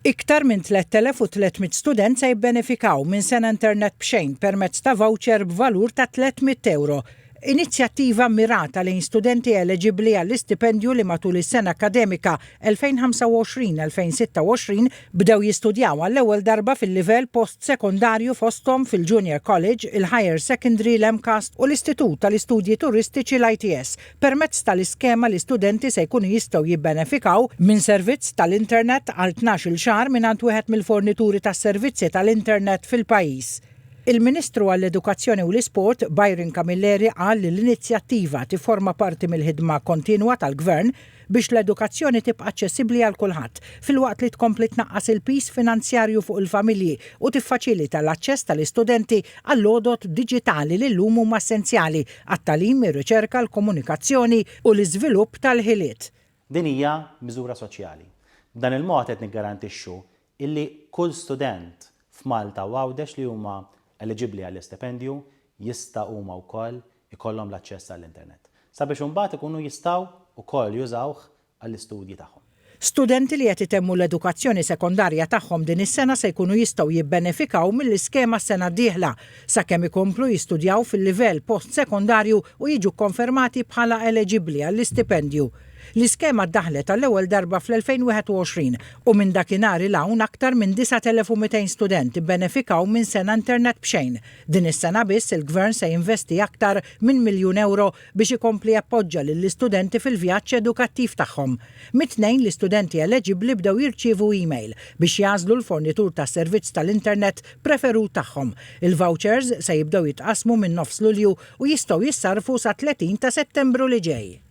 Iktar minn 3,300 student se jibbenefikaw minn sena internet b'xejn permezz ta' voucher b'valur ta' 300 ewro. Inizjattiva mirata lejn studenti eleġibbli għall-istipendju li matul is-sena akkademika 2025-2026 bdew jistudjaw għall-ewwel darba fil-livell post-sekondarju fosthom fil-Junior College, il-Higher Secondary, l-MCAST u l-Istitut tal-Istudji Turistiċi l-ITS. Permezz tal-iskema l-istudenti se jkunu jistgħu jibbenefikaw minn servizz tal-internet għal 12-il xahar mingħand wieħed mill-fornituri tas-servizzi tal-internet fil-pajjiż. Il-Ministru għall-Edukazzjoni u l-Isport, Byron Camilleri qal li l-inizjattiva tifforma parti mill-ħidma kontinwa tal-Gvern biex l-edukazzjoni tibqa' aċċessibbli għal kulħadd, filwaqt li tkompli tnaqqas il-piż finanzjarju fuq il-familji u tiffaċilita l-aċċess tal-istudenti għall-għodod diġitali li llum huma essenzjali għat-tagħlim, ir-riċerka, l-komunikazzjoni u l-iżvilupp tal-ħiliet. Din hija miżura soċjali. B'dan il-mod qed niggarantixxu illi kull student f'Malta u Għawdex li huma eliġibbli għall-istipendju jista' huma wkoll ikollhom l-aċċess għall-internet, sabiex imbagħad ikunu jistgħu wkoll jużawh għall-istudji tagħhom. Studenti li qed itemmu l-edukazzjoni sekondarja tagħhom din is-sena se jkunu jistgħu jibbenefikaw mill-iskema s-sena d-dieħla, sakemm ikomplu jistudjaw fil-livell post-sekondarju u jiġu kkonfermati bħala eleġibbli għall-istipendju. L-iskema ddaħħlet għall-ewwel darba fl-2021 u minn dakinhar 'il hawn aktar minn 9,200 student ibbenefikaw minn sena internet b'xejn. Din is-sena biss il-Gvern se jinvesti aktar minn miljun ewro biex ikompli jappoġġa lill-istudenti fil-vjaġġ edukattiv tagħhom. Mit-Tnejn l-istudenti eleġibbli bdew jirċievu email biex jagħżlu l-fornitur tas-servizz tal-internet preferut tagħhom. Il-vouchers se jibdew jitqassmu minn nofs Lulju u jistgħu jissarrfu sa 30 ta' Settembru li ġej.